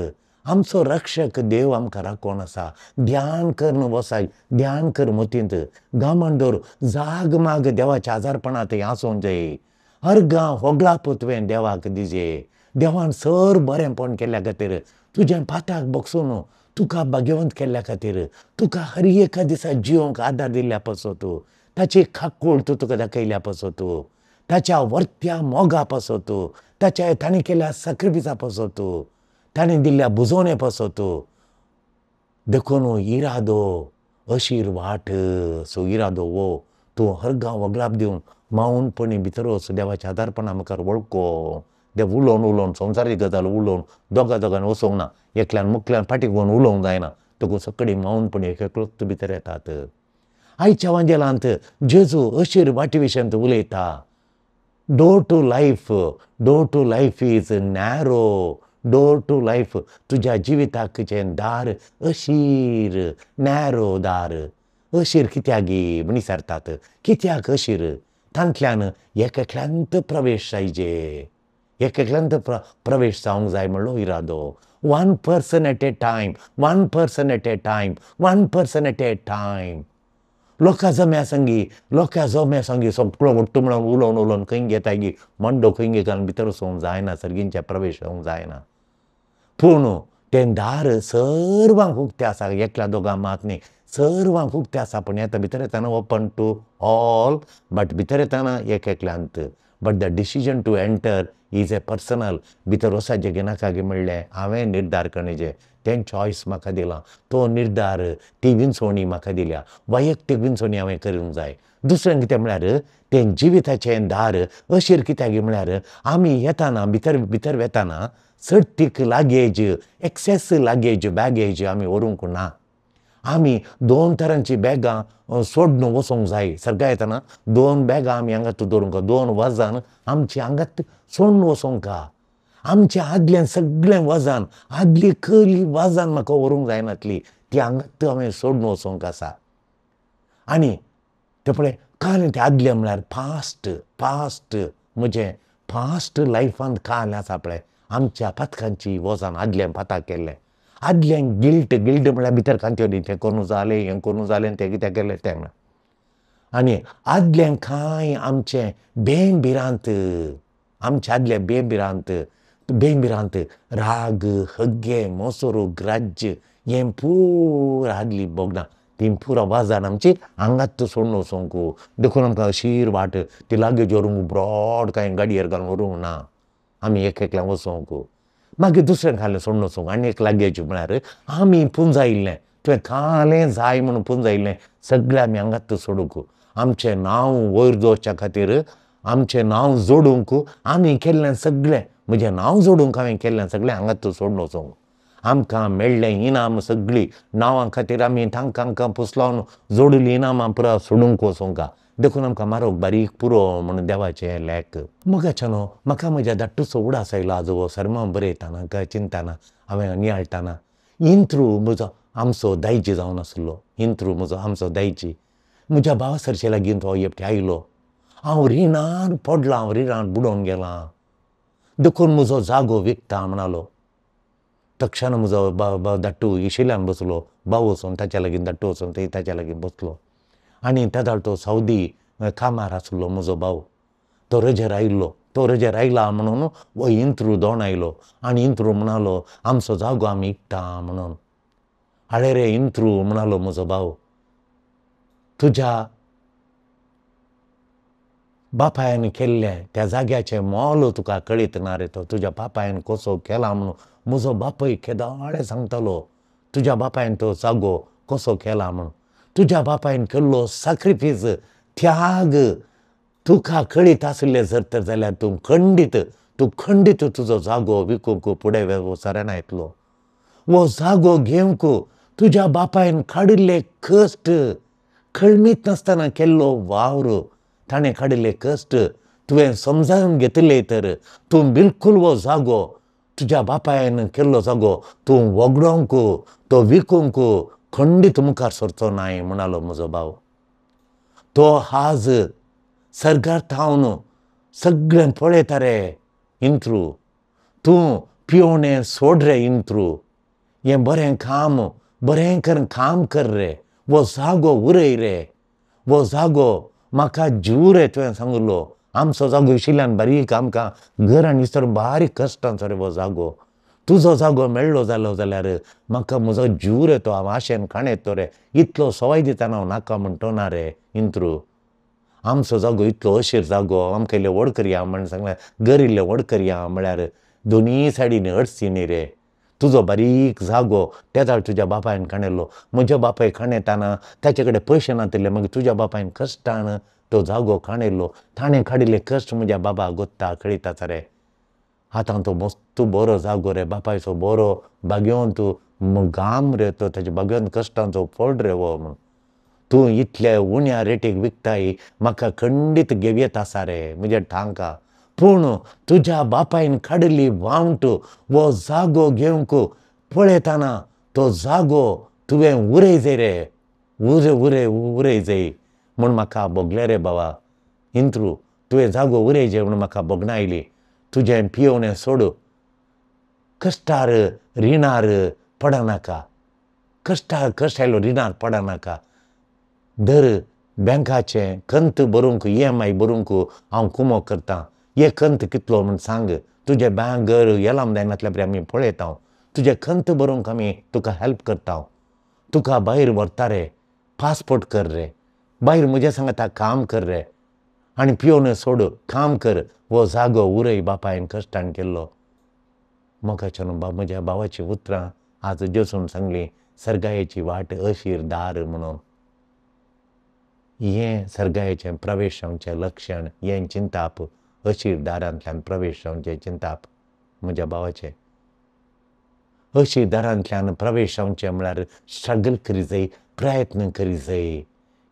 आमचो रक्षक देव आमकां राखोवन आसा. ध्यान करून वसाय, ध्यान कर मतींत गामान दवर, जाग माग देवाच्या आजारपणांत थंय आसूंक जाय. हर गांव होगळाप तुवें देवाक दिजे, देवान सर बरेंपण केल्ल्या खातीर, तुजें पाताक बगसून तुका भाग्यवंत केल्ल्या खातीर, तुका हर एका दिसा जिवंक आदार दिल्ल्या पासत, ताची खाकूळ तूं तुका दाखयल्या पासत, ताच्या वर्त्या मोगा पासत, ताच्या ताणें केल्ल्या सॅक्रिफिसा पासत, ताणें दिल्ल्या बुजोवणे पासत. देखून इरादो अशीर वाट सो इरादो वो तूं हर गांव वगलाप दिवन मावनपणी भितर वच, देवाच्या आदारपणा मुखार वळखो, ते उलोवन उलोवन संवसारीक गजाल उलोवन दोगा दोगांनी वचोंक ना, एकल्यान मुखल्यान फाटीक वचून उलोवंक जायना, देखून सकडी मौनपणी एक एकलोच भितर येतात. आयच्या वांजेलांत जेजू अशीर वाटी विशयांत उलयता. Door to life, door to life is narrow. Door to life, तुज्या जिविताचें दार अशीर, नॅरो दार. अशीर कित्याक गी म्हण विचारतात, कित्याक अशीर? तांतल्यान एक एकल्यांत प्रवेश जायजे, एक एकल्यांत प्रवेश जावंक जाय म्हणलो इरादो. One person at a time, one person at a time, one person at a time. लोकां जम्या संगी, लोकां जम्या संगी सगळो ಒಟ್ಟು म्हणून उलोवन उलोवन खंय घेताय गी मांडो खंय घालून भितर वचूंक जायना, सर्गींचे प्रवेश जावंक जायना. पूण तें दार सर्वांक उक्तें आसा, एकल्या दोगां मात न्ही, सर्वांक उक्तें आसा. पूण येता भितर येतना ओपन टू ऑल, बट भितर येतना एक एकल्यांत. But the decision to enter is a personal. भितर वचपाचें गी नाका गी म्हणलें हांवें निर्धार करण्याचें, तें चॉयस म्हाका दिलां, तो निर्धार, ती विंचवणी म्हाका दिल्या, वैयक्तीक विंचवणी हांवें करूंक जाय. दुसरें कितें म्हळ्यार तें जिविताचें दार अशीर कित्याक म्हळ्यार आमी येताना भितर भितर वेताना चडटीक लागेज, एक्सेस लागेज, बॅगेज आमी व्हरूंक ना. आमी दोन तरांची बॅगां सोडून वचूंक जाय. सर्गा येताना दोन बॅगां आमी हांगात दवरूंक, दोन वजन आमचें हांगात सोडून वचूंक. आमचें आदलें सगळें वजन, आदली कली वजन म्हाका व्हरूंक जायनातली, ती हांगात हांवें सोडून वचूंक आसा. आनी तें पळय काल तें आदलें म्हळ्यार पास्ट, पास्ट म्हजें पास्ट लायफांत काल आसा पळय आमच्या पातकांची वजन आदलें पाताक केल्लें, आदलें गिल्ट, गिल्ट म्हळ्यार भितर कांत्यो न्ही, तें करून जालें, हें करून जालें, तें कित्याक केलें तें म्हळ्यार. आनी आदलें कांय आमचें बें भिरांत, आमचें आदलें बें भिरांत, बें भिरांत, राग, हग्गे, मोसोरो, ग्राज्य, हें पुरा आदली भोगणां, ती पुरा वजन आमची हांगात सोडून वचोंक. देखून आमकां अशीर वाट ती लागेज व्हरूंक ब्रॉड कांय गाडयेर घालून व्हरूंक ना, आमी एक एकल्यान वचोंक. मागीर दुसऱ्यान खालें सोडून वचोंक. आनी एक लागेज म्हळ्यार आमी पुंजायिल्लें, तुवें खालें जाय म्हणून पुंजायिल्लें सगळें आमी हांगात सोडूंक. आमचें नांव वयर दवरच्या खातीर, आमचें नांव जोडूंक आमी केल्लें सगळें, म्हजें नांव जोडूंक हांवें केल्लें सगळें हांगात सोडून वचोंक. आमकां मेळ्ळें इनाम सगळीं नांवां खातीर आमी तांकां आमकां पुसलावन जोडिल्लीं इनामां पुरा सोडूंक वचोंक. देखून आमकां मारोग बारीक पुरो म्हणून देवाचें लेख. मोगाच्या न्हू म्हाका म्हज्या धाट्टूचो उडास आयलो आज हो सर्मांव बरयतना काय चिंतना हांवें नियाळटाना. इंत्रू म्हजो आमचो दायजी जावन आसलो, इंत्रू म्हजो आमचो दायजी म्हज्या भावा सरचे लागीं तो एकटे आयलो. हांव रिणान पडलां, हांव रिणान बुडोवन गेलां, देखून म्हजो जागो विकता म्हणालो. तक्षण म्हजो धाट्टू इशिल्यान बसलो, भाव वचून ताच्या लागीं, धाट्टू वचून थंय ताच्या लागीं बसलो. आनी तेदाळ तो सावदी कामार आसलो म्हजो भाव, तो रजेर आयिल्लो. तो रजेर आयला म्हणून हो इंत्रू दोण आयलो आनी इंत्रू म्हणालो आमचो जागो आमी विकता म्हणून. आळे रे इंत्रू म्हणालो म्हजो भाव, तुज्या बापायन केल्लें त्या जाग्याचें मोल तुका कळीत ना रे, तो तुज्या बापायन कसो केला म्हणून म्हजो बापूय केदाळे सांगतालो, तुज्या बापायन तो जागो कसो केला म्हणून, तुज्या बापायन केल्लो साक्रिफीस, त्याग तुका कळीत आशिल्लें जर तर जाल्यार तूं खंडीत, तूं खंडीत तुजो जागो विकूंक फुडें सरना येतलो. हो जागो घेवंक तुज्या बापायन काडिल्ले कश्ट, कळमीत नासतना केल्लो वावर, ताणें काडिल्ले कश्ट तुवें समजावन घेतिल्ले तर तूं बिलकूल हो जागो तुज्या बापायन केल्लो जागो तूं वगडोवंक, तो विकूंक खंडीत मुखार सरचो नाय म्हणालो म्हजो भाव. तो आज सर्गार थावन सगळें पळयता रे इंत्रू, तूं पिवणें सोड रे इंत्रू, हें बरें काम बरें कर, काम कर रे, हो जागो उरय रे, हो जागो म्हाका जीव रे तुवें सांगिल्लो. आमचो जागो आशिल्ल्यान बारीक आमकां घर आनी विस्तार बारीक कश्टांचो रे हो जागो, तुजो जागो मेळ्ळो जालो जाल्यार म्हाका म्हजो जीव रे तो हांव आशेन काणयतो रे, इतलो सवाय दितना हांव नाका म्हणटो ना रे इंत्रू. आमचो जागो इतलो अशीर जागो, आमकां इल्लें व्हड करया म्हण सांगलें, घर इल्लें व्हड करया म्हळ्यार दोनूय सायडीन अडचणी रे. तुजो बारीक जागो तेदाळ तुज्या बापायन काणयलो, म्हज्या बापाय काणयताना ताचे कडेन पयशे नातिल्ले, मागीर तुज्या बापायन कश्टान तो जागो काणयलो, ताणें काडिल्ले कश्ट म्हज्या बाबा गोत्ता कळीत आसा रे. आतां तो मस्त बरो जागो रे, बापायचो बरो भाग्यवंत गाम रे तो, ताच्या भाग्यवंत कश्टांचो फळ रे हो म्हूण. तूं इतले उण्या रेटीक विकताय, म्हाका खंडीत घेवयेत आसा रे म्हजे ठांका. पूण तुज्या बापायन काडिल्ली वावट हो जागो घेवंक पळयतना तो जागो तुवें उरय जाय रे, उरे उरे उरय जाय म्हूण म्हाका भोगलें रे बाबा. इंत्रू तुवें जागो उरय जाय म्हूण म्हाका भोगणा आयली. तुजें पियोवणें सोड, कश्टार रिणार पडनाका, कश्टार कश्ट आयलो रिणार पडनाका. धर बँकाचें कंत भरूंक EMI भरूंक हांव कुमोक करतां, एक कंत कितलो म्हूण सांग. तुजें बँक घर एलाम जायनातल्या परी आमी पळयता, तुजें कंत भरूंक आमी तुका हेल्प करता. तुका भायर व्हरता रे, पासपोर्ट कर रे, भायर म्हज्या सांगाता काम कर रे, आनी पियोवणें सोड, काम कर. हो जागो उरय बापायन कश्टान केल्लो. मोगाच्यान म्हज्या भावाचीं उतरां आज जेजून सांगलीं, सर्गायेची वाट अशीर दार म्हणून. हें सर्गायेचें प्रवेश जावचें लक्षण, हें चिंताप, अशीर दारांतल्यान प्रवेश जावचें चिंताप म्हज्या भावाचें. अशीर दारांतल्यान प्रवेश जावचें म्हळ्यार स्ट्रगल करी जाय, प्रयत्न करी जाय.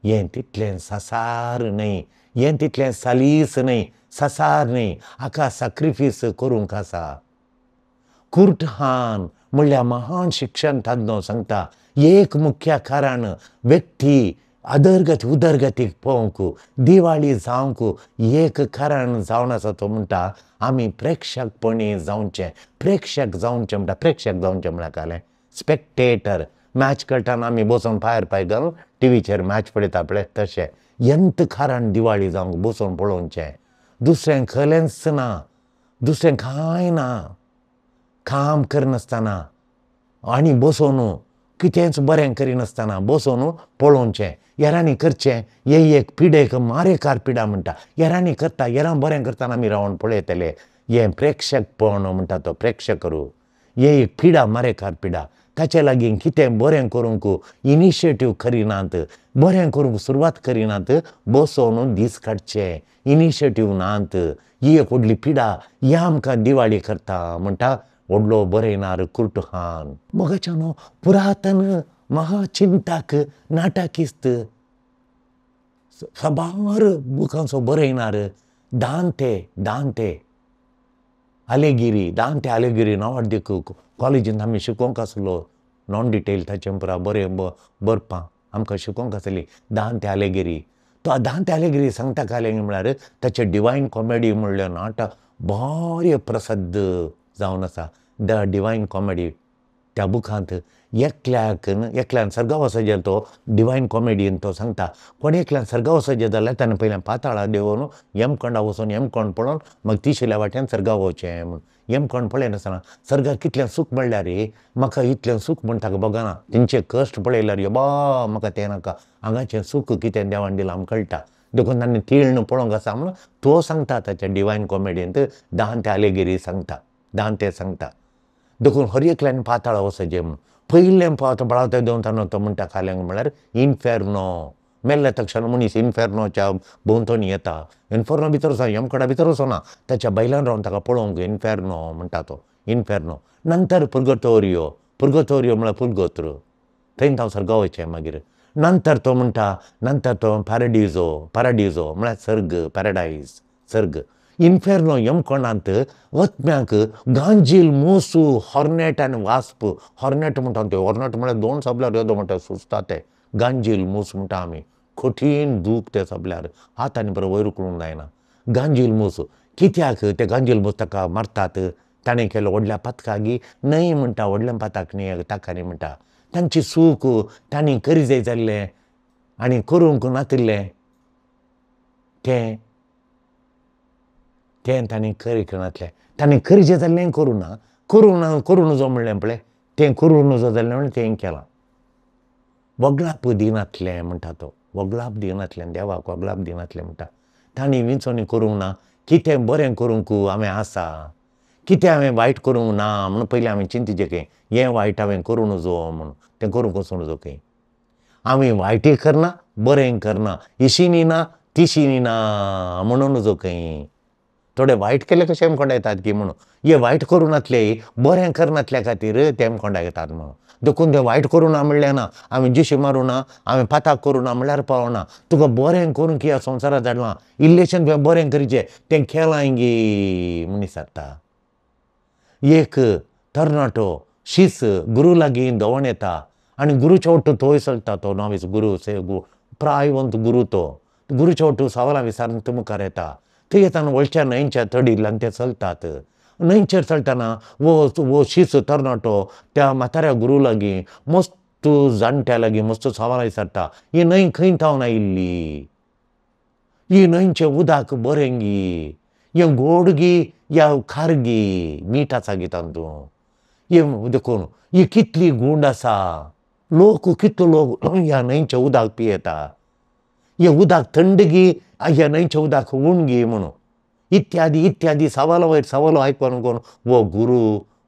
हें तितलें सासार न्हय, हें तितलें सालीस न्हय, सासार न्हय, हाका साक्रिफीस करूंक आसा. कुर्टहान म्हणल्यार महान शिक्षण तज्ञ सांगता, एक मुख्य कारण व्यक्ती अदरगती उदरगतीक पावंक, दिवाळी जावंक एक कारण जावन आसा तो म्हणटा, आमी प्रेक्षकपणी जावचें. प्रेक्षक जावचें म्हणटा, प्रेक्षक जावचें म्हळ्यार कालें स्पेक्टेटर. मॅच खेळटाना आमी बसून पायर पाय घालून टिवीचेर मॅच पळयता पळय तशें. एंत कारण दिवाळी जावंक बसून पळोवचें, दुसरें खलेंच ना, दुसरें कांय ना, काम करनासतना आनी बसून कितेंच बरें करिनासतना बसून पळोवचें, हेरांनी करचें. हे एक पिडेक मारेकार पिडा म्हणटा, हेरांनी करता, हेरां बरें करतना आमी रावन पळयतले. हें प्रेक्षकपण म्हणटा तो, प्रेक्षकरू. हे एक पिडा, मारेकार पिडा. ताचे लागीं कितें बरें करूंक इनिशिएटीव करिनात, बरें करूंक सुरवात करिनात, बसून दीस काडचे, इनिशिएटीव नात. ही एक व्हडली पिडा, ही आमकां दिवाळी करता म्हणटा व्हडलो बरयणार कुर्टहान. मोगाच्यानो पुरातन महाचिंतक, नाटकिस्त, साबार बुकांचो बरयणार दांते, दांते आलेगिरी, दांते आलेगिरी नांवाडदीक कॉलेजींत आमी शिकोवंक आसलो. नॉन डिटेल ताचें पुरा बरें बरपां आमकां शिकोवंक आसली. दांते आलेगिरी, तो दांते आलेगिरी सांगता कालें म्हळ्यार ताचें डिवायन कॉमेडी म्हणलें नाटक बरें प्रसिद्ध जावन आसा. The divine comedy त्या बुकांत एकल्याक एकल्यान सर्गा वचचें, तो डिवायन कॉमेडीन तो सांगता, कोण एकल्यान सर्गा वचचें जाल्यार ताणें पयलें पाताळा देंवोन यमकंडा वचून यमकंड पळोवन मागीर तिशिल्या वाट्यान सर्गा वचचें म्हूण. यमकंड पळयनासतना सर्गाक कितलें सूख मेळ्ळ्यार रे, म्हाका इतलें सूख म्हूण ताका भोगना. तेंचे कश्ट पळयल्यार यबा म्हाका तें नाका, हांगाचें सूख कितें देवान दिलां आमकां कळटा. देखून ताणें तीर्ण पळोवंक आसा म्हूण तो सांगता ताच्या डिवायन कॉमेडींत. दांते आलेगिरी सांगता, दांते सांगता. देखून हर एकल्यान पाताळा वचचें म्हूण. पयलें पावत बळावता देंवतना तो म्हणटा काल्यांक म्हळ्यार इन्फेर्नो. मेल्ल्या तक्षण मनीस इन्फेर्नोच्या भोंवतणी येता. इन्फेर्नो भितर वचना, यमकडा भितर वचना, ताच्या बैलान रावन ताका पळोवंक इन्फेर्नो म्हणटा तो, इन्फेर्नो. नंतर पुर्गतोरियो, पुर्गतोरियो म्हळ्यार पुर्गोत्र, थंय हांव सर्गा वचचें मागीर. नंतर तो म्हणटा, नंतर तो पॅराडिजो, पॅराडिजो म्हळ्यार सर्ग, पॅराडायज, सर्ग. इन्फेर्नो यमकोणांत आत्म्याक गांजील, मोसू, हॉर्नेट आनी वास्प. हॉर्नेट म्हणटा ते, हॉर्नेट म्हळ्यार दोन सोबल्यार येदो म्हणटा सुचता ते. गांजील मूस म्हणटा आमी, कठीण दूख ते सोबल्यार हात आनी बरो वयर उखलूंक जायना. गांजील मूस कित्याक ते गांजील मूस ताका मारतात? ताणें केलो व्हडल्या पातकागी न्हय म्हणटा, व्हडल्या पाताक न्हय ताका न्हय म्हणटा. तांची सूख तांणी करी जाय जाल्लें आनी करूंक नातिल्लें तें तें तांणी करीक नातलें. तांणी करीचें जाल्लें करूं ना, करूं ना, करूं नजो म्हणलें पळय, तें करूं नजो जाल्लें म्हणलें तें केलां. वगळाप दिनातलें म्हणटा तो, वगळाप दिनातलें, देवाक वगळाप दिनातलें म्हणटा. तांणी विंचोनी करूंक ना, कितें बरें करूंक हांवें आसा, कितें हांवें वायट करूंक ना म्हणून पयलीं हांवें चिंतचें खंय, हें वायट हांवें करूं नजो म्हणून, तें करूंक वचूं नजो खंय. आमी वायटय करना, बरें करना, इशीनी ना तिशीनी ना म्हणूं नजो खंय. थोडे वायट केले कशें हेमकोंडा येतात की म्हणून, हे वायट करूं नातले बरें करनातल्या खातीर ते हेमकोंडा येतात म्हणून। देखून ते वायट करूं ना म्हणलें ना, आमी जिशी मारूं ना, आमी पाताक करूं ना म्हणल्यार पावना। तुका बरें करूंक ह्या संवसारांत धाडलां, इल्लेशें तुवें बरें करचें, तें केलां गी म्हूण विचारता। एक तरणाटो शीस गुरू लागीं दवण येता आनी गुरूच्या वट्टू थंय चलता, तो नॉवीस गुरू प्रायवंत गुरू, तो गुरूच्या वट्टू सवालां विचारून तो मुखार येता। थंय येताना वळच्या न्हंयच्या तडीर ते चलतात, न्हंयचेर चलतना वो वो शीस तरणाटो त्या म्हाताऱ्या गुरू लागीं मस्त जाणट्या लागीं मस्त सवालां विचारता, ही न्हंय खंय थावन आयिल्ली, ही न्हंयचें उदक बरें गी, हें गोड गी या खार गी, मीठ आसा गी तातूंत, हें देखून ही कितली गूंड आसा, लोक कितलो लोक ह्या न्हंयचें उदक पियेता, हें उदक थंड गी ह्या न्हंयचें उदक उण गी म्हणून, इत्यादी इत्यादी सवाला वयर सवालो आयकून कोण वो गुरू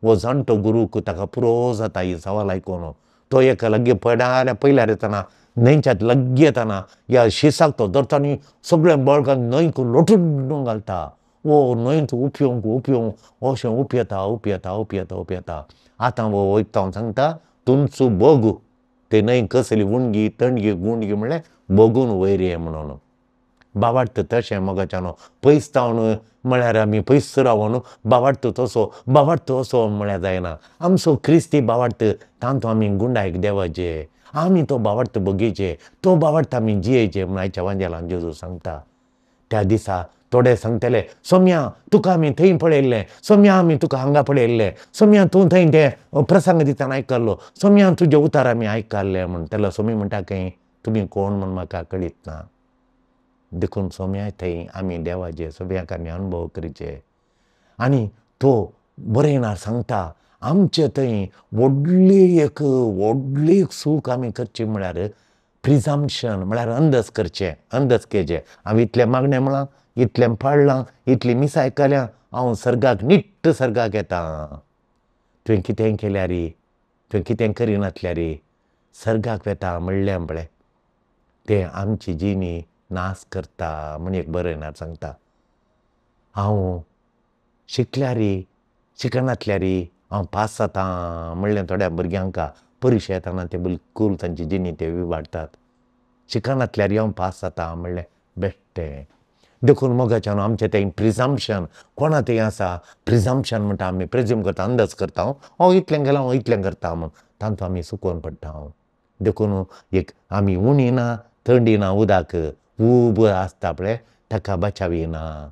वो जाणटो गुरूक ताका पुरो जाता ही सवाल आयकून। तो एका लग्गे पयल्या पयल्यार येतना न्हंयच्यात लग्गे येतना ह्या शिसाक तो धरता आनी सगळें बळगान न्हंयक लोटून घालता। वो न्हंयत उपयोंक उपयोंक अशें उपयता उपयता उपयता उपयता। आतां वो वयता हांव सांगता तुमचो बग ते न्हंय कसली उणगी तणगी गुंडगी म्हणल्यार बगून वयर ये म्हणून। बाबार्थ तशें मोगाच्यानो पयस तावन म्हळ्यार आमी पयस रावन बाबार्थ तसो बाबार्थ असो म्हळ्यार जायना। आमचो क्रिस्ती बाबार्थ तांतू आमी गुंडायक देवाचे, आमी तो बाबार्थ बगीचे, तो बाबार्थ आमी जियेचे म्हूण आयच्या वांजेलान जेजू सांगता। त्या दिसा थोडे सांगतले, सोम्या तुका आमी थंय पळयल्लें, सोम्या आमी तुका हांगा पळयल्लें, सोम्या तूं थंय तें प्रसंग दितना आयकल्लो, सोम्या तुजे उतार आमी आयकल्ले म्हूण। तेन्ना सोमी म्हणटा खंय तुमी कोण म्हूण म्हाका कळीत ना। देखून सोम्या थंय आमी देवाचे सोम्याक आमी अनुभव करचे। आनी तो बरयणार सांगता आमचे थंय व्हडली एक व्हडली सूख आमी करची म्हळ्यार प्रिजम्पशन म्हळ्यार अंदाज करचें, अंदाज केचें। हांवें इतलें मागणें म्हळां, इतलें पाडलां, इतली मिसां आयकल्या, हांव सर्गाक निट्ट सर्गाक येता। तुवें कितें केल्यार, तुवें कितें करिनासल्यार सर्गाक वेता म्हणलें पळय, तें आमची जिणी नाश करता म्हूण एक बरयणार सांगता। हांव शिकल्यार शिकनासल्यार हांव पास जाता म्हणलें थोड्या भुरग्यांक परिक्षा येतना ते बिलकूल तांची जिणी ते विवाडटात। शिकनासल्यार हांव पास जाता म्हणलें बेश्टें। देखून मोगाच्यान आमचें तें प्रिजम्पशन कोणा थंय आसा, प्रिजम्पशन म्हणटा आमी प्रिज्यूम करता, अंदाज करता, हांव इतलें गेलां हांव इतलें करता म्हूण, तांचो आमी सुकोवन पडटा। हांव देखून एक आमी उणी ना थंडी ना उदक उब आसता पळय ताका बचावी ना।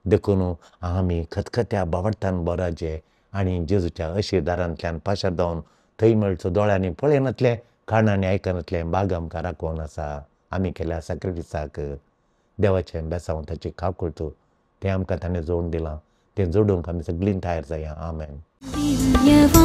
देखून आमी खतखत्या बावडटान बराचे आनी जेजूच्या अशीर दारांतल्यान पाशार जावन थंय मेळचो दोळ्यांनी पळयनातलें कानांनी आयकनातलें बाग आमकां राखोवन आसा। आमी केल्या सॅक्रिफिसाक देवाचें बेसांव ताची काकुळटू तें आमकां ताणें जोडून दिलां, तें जोडूंक आमी सगळीं तयार जाया। आमेन।